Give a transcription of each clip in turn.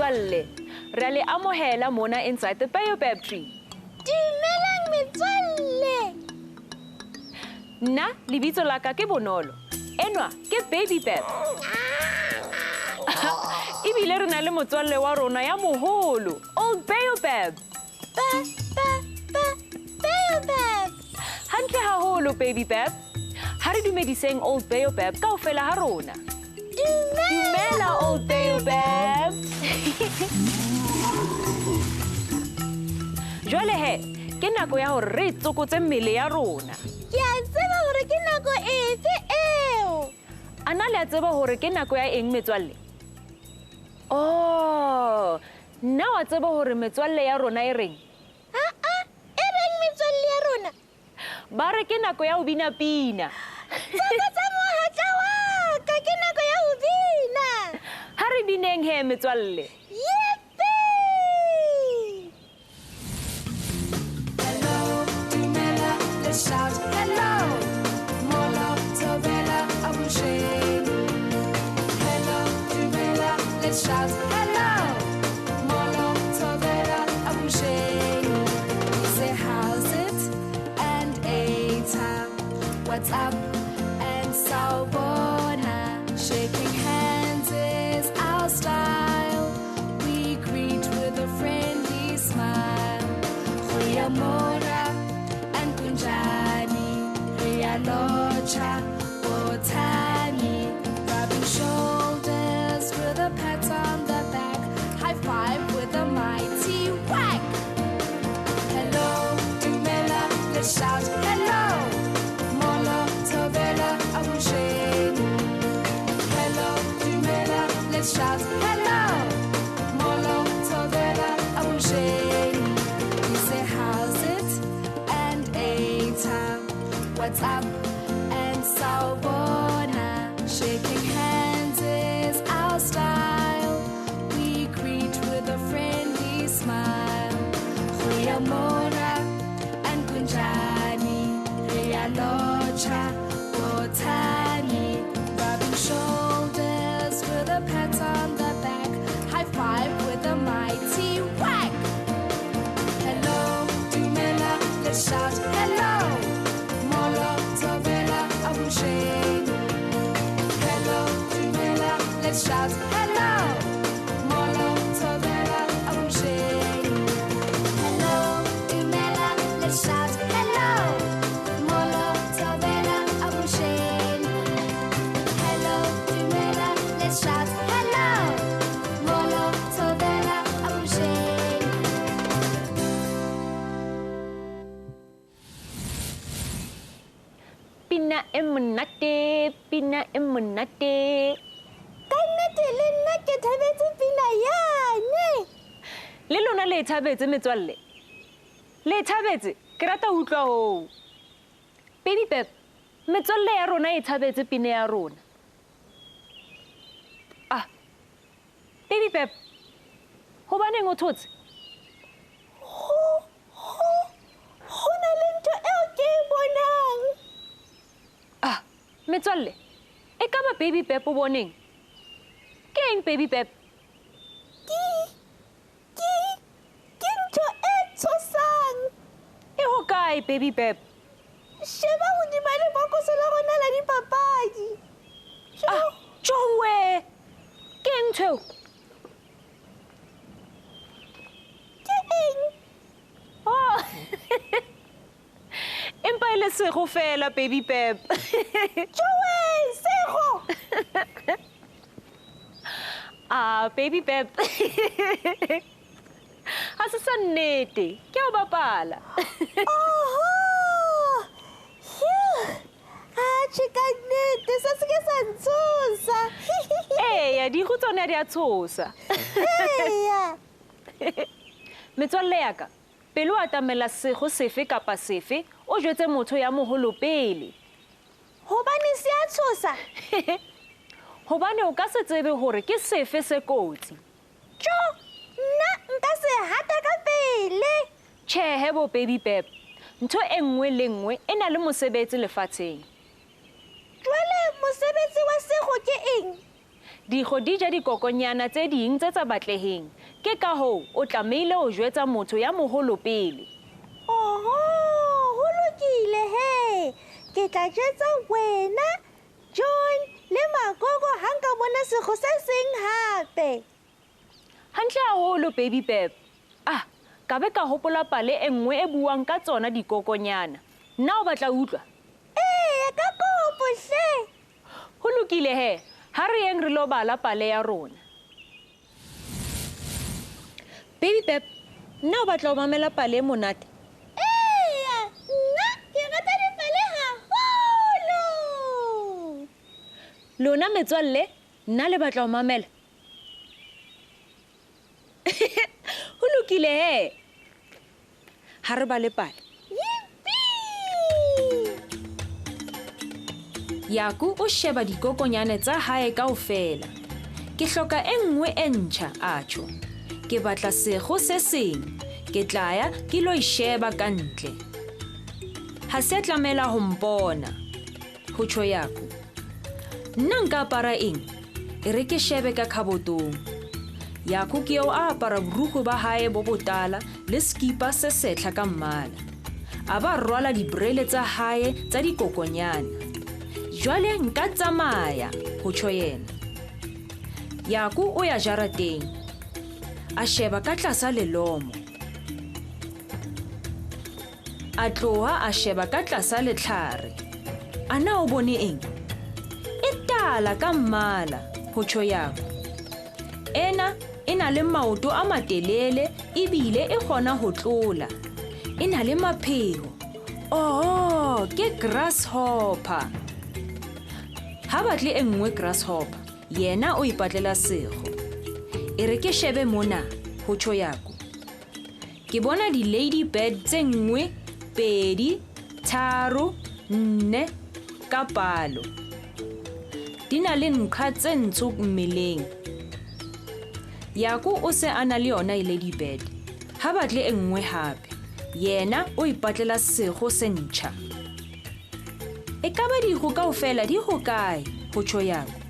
metswalle. Re a le amohela mona inside the baobab tree. Dumelang metswalle. Nna lebitso la ka ke Bonolo. Enwa ke Baby Bab. Ebile re na le motswalle wa rona ya moholo, Old Baobab. Ba ba ba Baobab. Hantle haholo Baby Bab. Ha re dumediseng Old Baobab kaofela ha rona. Dumela Old Baobab. Jwale he, ke nako ya hore re tsokotse mmele ya rona. Ke a tseba hore ke nako efe eo. A na le a tseba hore ke nako ya eng metswalle? Oh, nna wa tseba hore metswalle ya rona e reng? Ha-a, e reng metswalle ya rona? Ba re ke nako ya ho bina pina. Tsokotsa mohatla wa ka, ke nako ya ho bina. Ha re bineng he metswalle. Yippee! Hello, dumela, let's shout hello. Molo, thobela, avuxeni. Hello, dumela, let's shout hello. Molo, thobela, avuxeni. We say how's it and eta. What's up and sawubona. Shaking hands is our style. We greet with a friendly smile. Goeiemôre and kunjani. Re a lotjha, botani. Rubbing shoulders with a pat on the back. High five with a mighty whack. Hello, dumela, let's shout hello. Molo, thobela, avuxeni. Hello, dumela, let's shout hello. Molo, thobela, avuxeni. We say how's it and eta. What's up and sawubona. Shaking hands is our style. We greet with a friendly smile. Goeiemôre and kunjani. Re a lotjha, botani. Rubbing shoulders with a pat on the back. High five with a mighty whack. Hello, dumela, let's shout hello. Molo, thobela, avuxeni. Hello, dumela, let's shout hello. Molo, thobela, avuxeni. Hello, dumela, let's shout hello. Molo, thobela, avuxeni. Hello, dumela, let's shout hello. Molo, thobela, avuxeni. Pina e monate, pina e monate. Ka nnete le nna ke thabetse pina yane. Le lona le e thabetse metswalle. Le e thabetse, ke rata ho utlwa hoo. Baby Bab, metswalle ya rona e thabetse pina ya rona. Ah, Baby Bab, hobaneng o thotse? Ho na le ntho eo ke e bonang. Ah, metswalle, e ka ba Baby Bab o boneng? Ke eng Baby Bab? Ke ntho e tshosang. E hokae Baby Bab? Sheba hodima lebokoso la rona la dipapadi. Ah, tjowe! Ke eng ntho eo? Ke eng? Oh. Empa e le sego fela Baby Bab. Tjowe, sego! Ah, Baby Bab. Ha se sa nnete, ke a o bapala. Oho! Phew! Atjhe ka nnete, se se ke sa ntshosa. Eya, digo tsona di a tshosa. Eya. Metswalle ya ka, pele o atamela sego sefe kapa sefe, o jwetse motho ya moholo pele. Hobane se a tshosa. Hobane o ka se tsebe hore ke sefe se kotsi. Tjo, nna nka se hata ka pele. Tjhehe bo Baby Bab, ntho e nngwe le nngwe e na le mosebetsi lefatsheng. Jwale mosebetsi wa sego ke eng? Dikgo di ja dikokonyana tse ding tse sa batleheng. Ke ka hoo o tlamehile ho jwetsa motho ya moholo pele. Oho, ho lokile he. Ke tla jwetsa wena, John le Magogo ha nka bona sekgo se seng hape. Hantle haholo, Baby Pep. Ah, ka be ka hopola pale e nngwe e buang ka tsona dikokonyana. Nna o batla utlwa? Ee, ka kopo hle. Ho lokile he. Ha re yeng re lo bala pale ya rona. Baby Pep, nna o batla ho mamela pale e monate? Eya, nna ke rata dipale haholo. Lona metswalle, nna le batla ho mamela? Ho lokile he. Ha re bale pale. Yaku o sheba dikokonyane tsa hae kaofela. Ke hloka e nngwe e ntjha, a tjho. Ke batla sekgo se seng. Ke tla ya ke lo e sheba ka ntle. Ha se tlamela ho mpona, ho tjho Yaku. Nna nka apara eng? E re ke shebe ka khabotong. Yaku ke eo a apara borukgwe ba hae bo botala le sekipa se setlha ka mmala. A ba rwala dibrele tsa hae tsa dikokonyana. Jwale nka tsamaya, ho tjho yena. Yaku o ya jarateng. A sheba ka tlasa lelomo. A tloha a sheba ka tlasa letlhare. A na o bone eng? E tala ka mmala, ho tjho Yaku. Ena e na le maoto a matelele ebile e kgona ho tlola. E na le mapheo. Oh, ke grasshopper. Ha batle e nngwe grasshopper, yena o ipatlela sekgo. E re ke shebe mona, ho tjho Yaku. Ke bona di-ladybird tse nngwe, 2, 3, 4 ka palo. Di na le nqha tse ntsho mmeleng. Yaku o se a na le yona ladybird. Ha batle e nngwe hape. Yena o ipatlela sekgo se ntjha. E ka ba dikgo kaofela di hokae, ho tjho Yaku.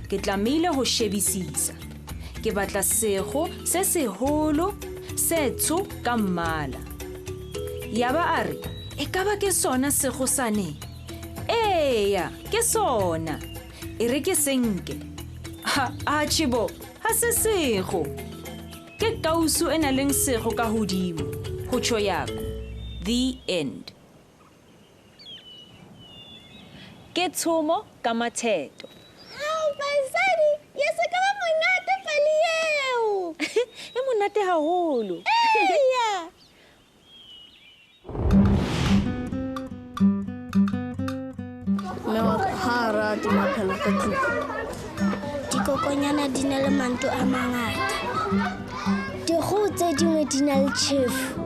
Ke tlamehile ho shebisisa. Ke batla sekgo se seholo, se tsho ka mmala. Ya ba a re, e ka ba ke sona sekgo sane? Eya, ke sona. E re ke senke. Ha, atjhe bo, ha se sekgo. Ke kausu e nang le sekgo ka hodimo, ho tjho Yaku. The end. Ke tshomo ka matheto. Hao, basadi, ya se ka ba monate pale eo. E monate haholo. Eya. Mme wa ka ha a rate maphelo ka tlung. Dikokonyana di na le manto a mangata. Dikgoho tse dingwe di na le tjhefu.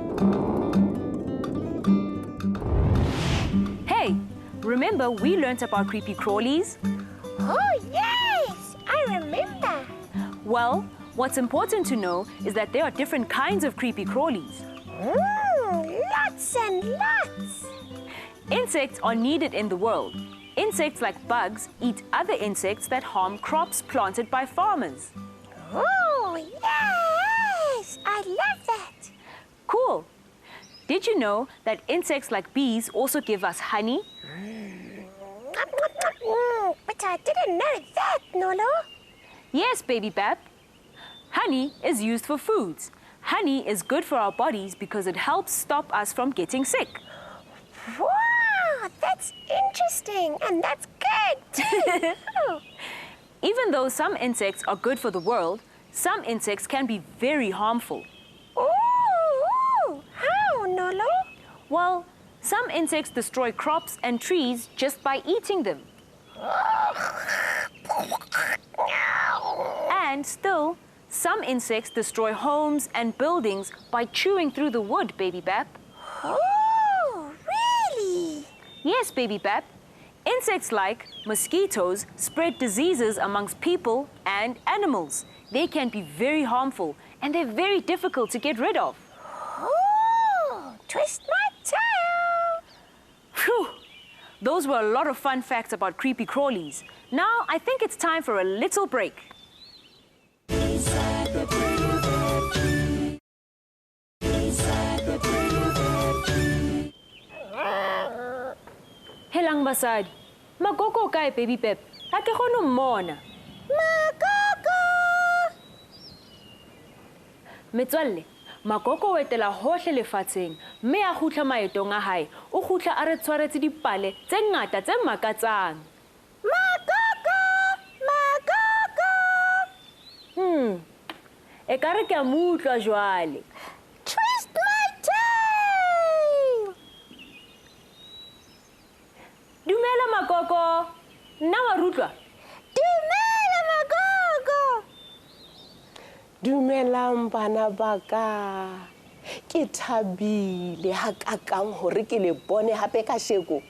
Hey, remember we learnt about creepy crawlies? Oh, yes, I remember. Well, what's important to know is that there are different kinds of creepy crawlies. Lots and lots. Insects are needed in the world. Insects like bugs eat other insects that harm crops planted by farmers. Oh, yes! I love that. Cool. Did you know that insects like bees also give us honey? But I didn't know that, Nolo. Yes, Baby Bap. Honey is used for foods. Honey is good for our bodies because it helps stop us from getting sick. Wow, that's interesting, and that's good too. Even though some insects are good for the world, some insects can be very harmful. Ooh, how, Nolo? Well, some insects destroy crops and trees just by eating them. And still, some insects destroy homes and buildings by chewing through the wood, Baby Bap. Oh, really? Yes, Baby Bap. Insects like mosquitoes spread diseases amongst people and animals. They can be very harmful and they're very difficult to get rid of. Oh, twist my tail. Phew. Those were a lot of fun facts about creepy crawlies. Now I think it's time for a little break. Helang basadi, Makoko o kae Baby Pep? Ha ke kgone ho mmona. Makoko! Metswalle, Makoko o etela hohle lefatsheng mme a kgutla maetong a hae, o kgutla a re tshwaretse dipale tse ngata tse makatsang. Makoko! Makoko! Ekare ke a mo utlwa jwale. Twist my tail! Dumela Makoko. Nna wa re utlwa? Dumela Makoko. Dumelang bana ba ka. Ke thabile hakakang hore ke le bone hape kasheko.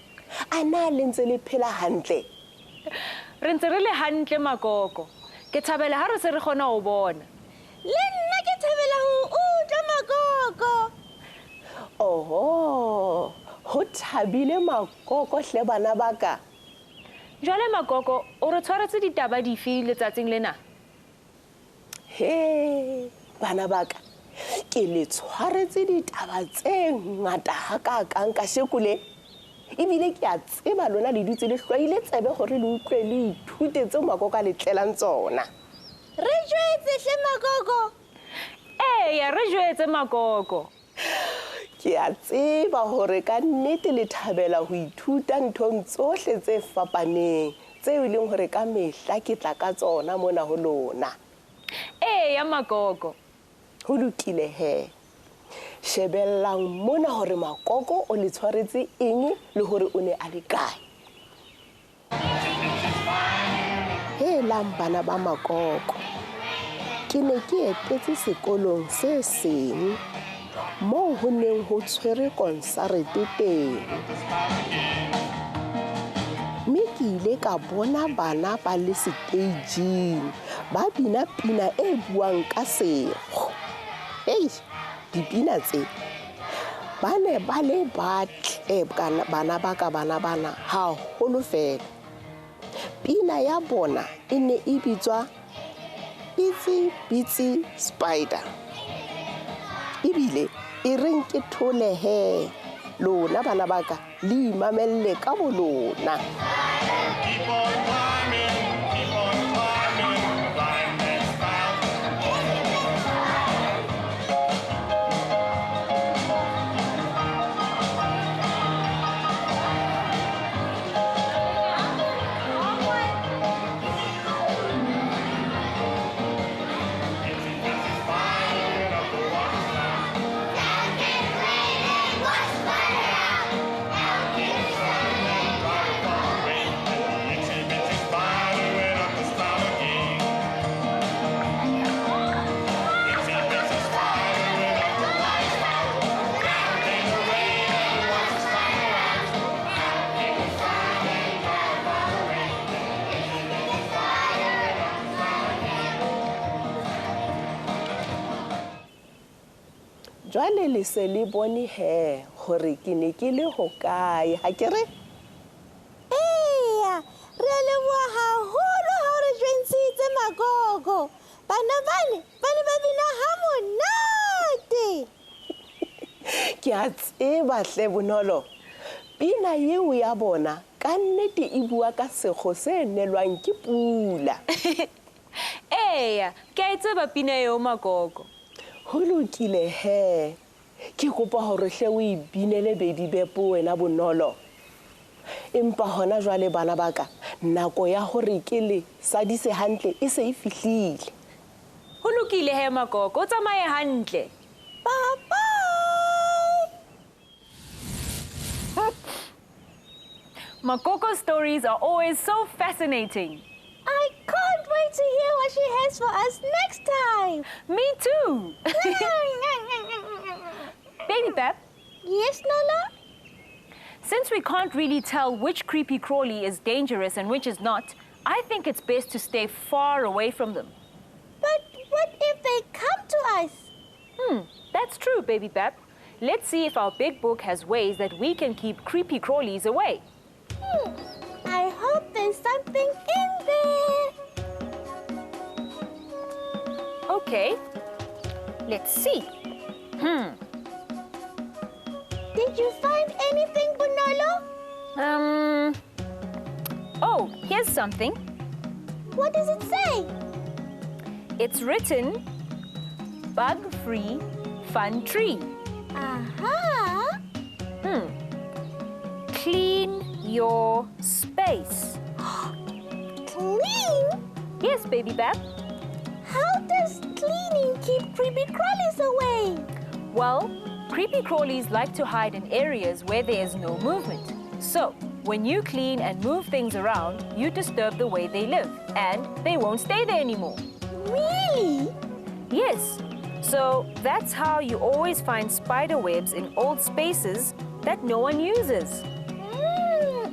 A na le ntse le phela hantle? Re ntse re le hantle Makoko. Ke thabela ha re se re kgona ho bona. Le nna ke thabela ho utlwa Makoko. Oho, ho thabile Makoko hle bana ba ka. Jwale Makoko, o re tshwaretse ditaba dife letsatsing lena? He, bana ba ka, ke le tshwaretse ditaba tse ngata hakakang kasheko le. Ebile ke a tseba lona le dutse le hlwaile tsebe hore le utlwe le ithute tseo Makoko a le tlelang tsona. Re jwetse hle Makoko. Eya, re jwetse Makoko. Ke a tseba hore ka nnete le thabela ho ithuta nthong tsohle tse fapaneng tseo e leng hore ka mehla ke tla ka tsona mona ho lona. Eya Makoko. Ho lokile he. Shebellang mona hore Makoko o le tshwaretse eng le hore o ne a le kae. Helang bana ba Makoko. Ke ne ke etetse sekolong se seng moo ho neng ho tshwere konsarete teng. Mme ke ile ka bona bana ba le seteijing ba bina pina e buang ka sekgo. Hei, dipina tse ba ne ba le batle bana ba ka bana bana haholo fela. Pina ya bona e ne e bitswa Itsy Bitsy Spider. Ebile e reng ke thole he. Lona bana ba ka le imamelle ka bolona. Keep on climbing, keep on climbing, climb that spout. Itsy bitsy spider up the water spout. Down came the rain and washed the spider out. Out came the sun and dried up all the rain. And the itsy bitsy spider went up the spout again. Itsy bitsy spider went up the water spout. Down came the rain and washed the spider out. Out came the sun and dried up all the rain. And the itsy bitsy spider went up the spout again. Jwale le se le bone he hore ke ne ke le hokae, ha ke re? Eya, re a leboha haholo ha o re jwentshitse Makoko. Bana bane ba ne ba bina ha monate. Ke a tseba hle Bonolo. Pina eo ya bona ka nnete e bua ka sekgo se nelwang ke pula. Eya, ke a e tseba pina eo Makoko. Ho lokile he. Ke kopa hore hle o e binele Baby Bepo wena Bonolo. Empa hona jwale bana ba ka, nako ya hore ke le sadise hantle e se e fihlile. Ho lokile he Makoko, o tsamaye hantle. Bye bye. Makoko's stories are always so fascinating. I can't wait to hear what she has for us next time. Me too. Baby Bep. Yes, Nola? Since we can't really tell which creepy crawly is dangerous and which is not, I think it's best to stay far away from them. But what if they come to us? That's true, Baby Bep. Let's see if our big book has ways that we can keep creepy crawlies away. I hope there's something in there. Okay, let's see. Did you find anything, Bonolo? Oh, here's something. What does it say? It's written, bug-free fun tree. Aha! Clean your space. Clean? Yes, Baby Bap. How does cleaning keep creepy crawlies away? Well, creepy crawlies like to hide in areas where there is no movement. So, when you clean and move things around, you disturb the way they live, and they won't stay there anymore. Really? Yes. So, that's how you always find spider webs in old spaces that no one uses.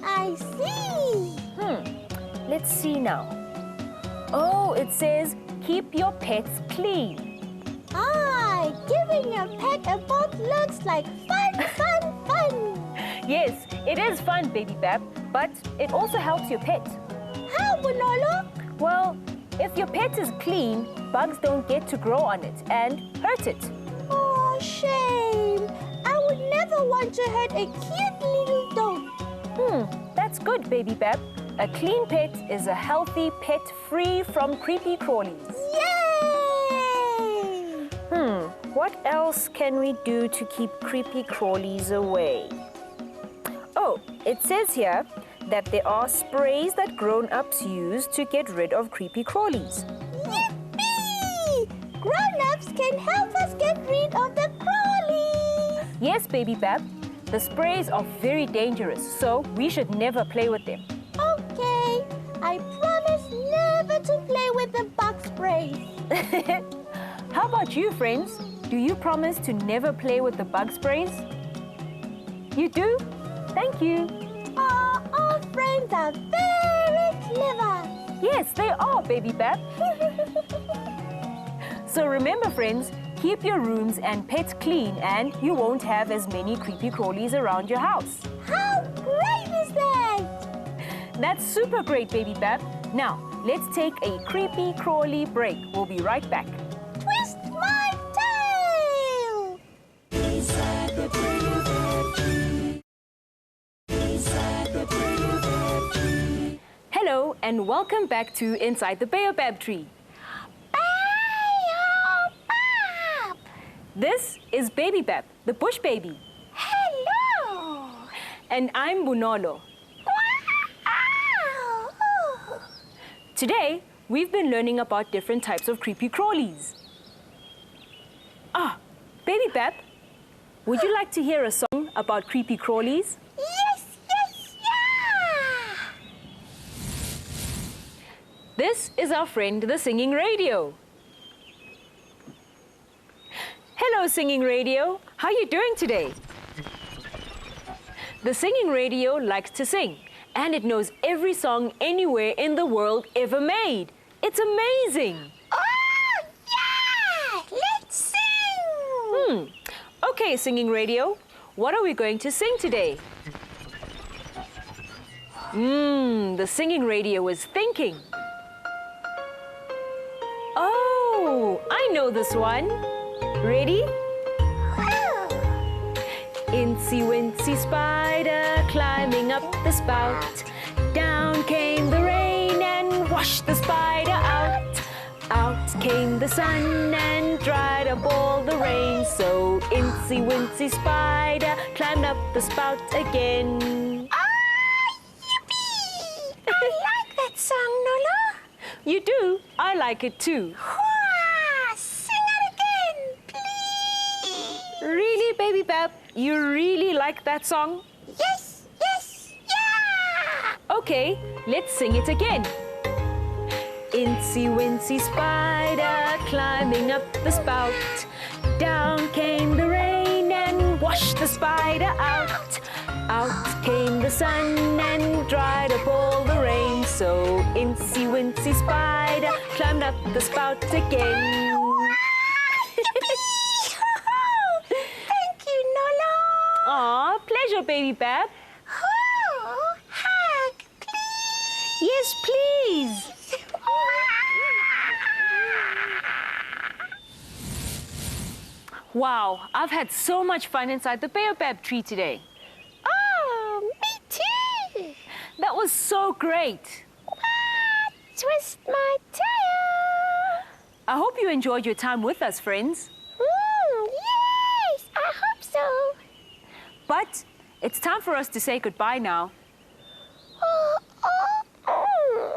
I see. Let's see now. Oh, it says, keep your pets clean. Ah, giving your pet a bath looks like fun, fun, fun. Yes, it is fun, Baby Bap, but it also helps your pet. How, Bonolo? Well, if your pet is clean, bugs don't get to grow on it and hurt it. Oh, shame. I would never want to hurt a cute little dog. That's good, Baby Bap. A clean pet is a healthy pet free from creepy crawlies. Yay! What else can we do to keep creepy crawlies away? Oh, it says here that there are sprays that grown-ups use to get rid of creepy crawlies. Yippee! Grown-ups can help us get rid of the crawlies. Yes, Baby Bap. The sprays are very dangerous, so we should never play with them. Okay, I promise never to play with the bug sprays. How about you, friends? Do you promise to never play with the bug sprays? You do? Thank you. Oh, our friends are very clever. Yes, they are, Baby Bap. So remember, friends, keep your rooms and pets clean and you won't have as many creepy crawlies around your house. How great is that? That's super great, Baby Bap. Now, let's take a creepy crawly break. We'll be right back. Twist my tail! Inside the baobab tree. Inside the baobab tree. Hello, and welcome back to Inside the Baobab Tree. Baobab! This is Baby Bap, the bush baby. Hello! And I'm Bonolo. Wow! Today, we've been learning about different types of creepy crawlies. Ah, Baby Bap, would you like to hear a song about creepy crawlies? Yes, yes, yeah! This is our friend, the singing radio. Hello, singing radio. How are you doing today? The singing radio likes to sing, and it knows every song anywhere in the world ever made. It's amazing. Oh, yeah! Let's sing! Okay, singing radio, what are we going to sing today? The singing radio is thinking. Oh, I know this one. Ready? Oh. Incy wincy spider climbing up the spout. Down came the rain and washed the spider out. Out came the sun and dried up all the rain. So incy wincy spider climbed up the spout again. Ah, yippee! I like that song, Nolo. You do? I like it too. Hurrah! Sing it again, please. Really, Baby Bap? You really like that song? Yes, yes, yeah! Okay, let's sing it again. Incy wincy spider climbing up the spout. Down came the rain and washed the spider out. Out came the sun and dried up all the rain. So incy wincy spider climbed up the spout again. Yippee! Thank you, Nolo. Aw, pleasure, Baby Bap. Oh, hug, please. Yes, please. Wow, I've had so much fun inside the baobab tree today. Oh, me too. was so great. What? Twist my tail. I hope you enjoyed your time with us, friends. Yes, I hope so. But it's time for us to say goodbye now.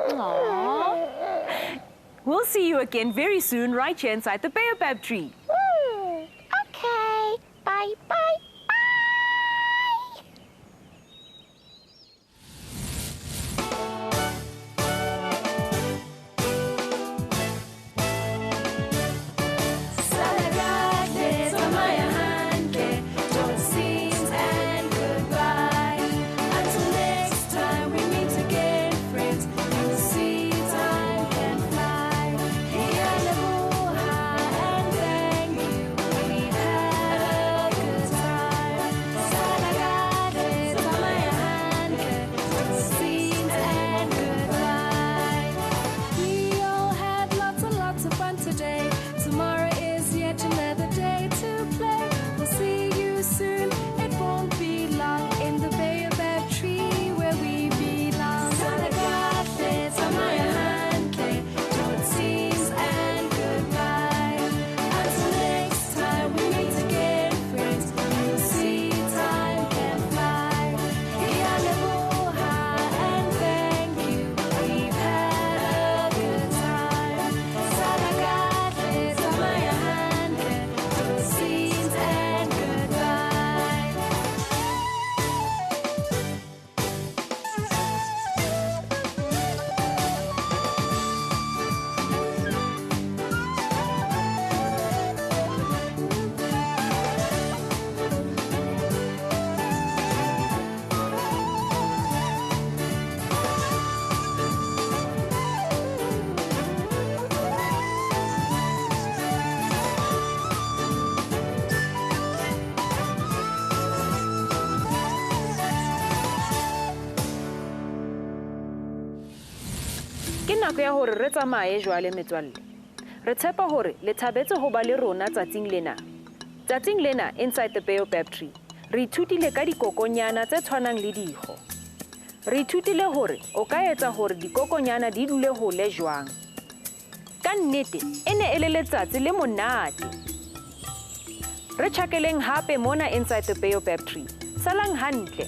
Aww. We'll see you again very soon right here inside the baobab tree. Okay. Bye, bye, bye. And goodbye. Until next time we meet again, friends. You'll see time can fly. And thank you. We had a good time. And goodbye. We all had lots and lots of fun today. Tomorrow is yet another day to play. We'll see you soon. It won't be long in the baobab tree where we belong. And goodbye. Until next time we meet again, friends. You'll see time can fly. And thank you. We've had a good time. And goodbye. Ke nako ya hore re tsamaye jwale metswalle. Re tshepa hore le thabetse ho ba le rona tsatsing lena. Tsatsing lena inside the baobab tree, re ithutile ka dikokonyana tse tshwanang le dijo. Re ithutile hore o ka etsa hore dikokonyana di dule hole jwang. Ka nnete, e ne e le letsatsi le monate. Re tjhakeleng hape mona inside the baobab tree. Salang hantle.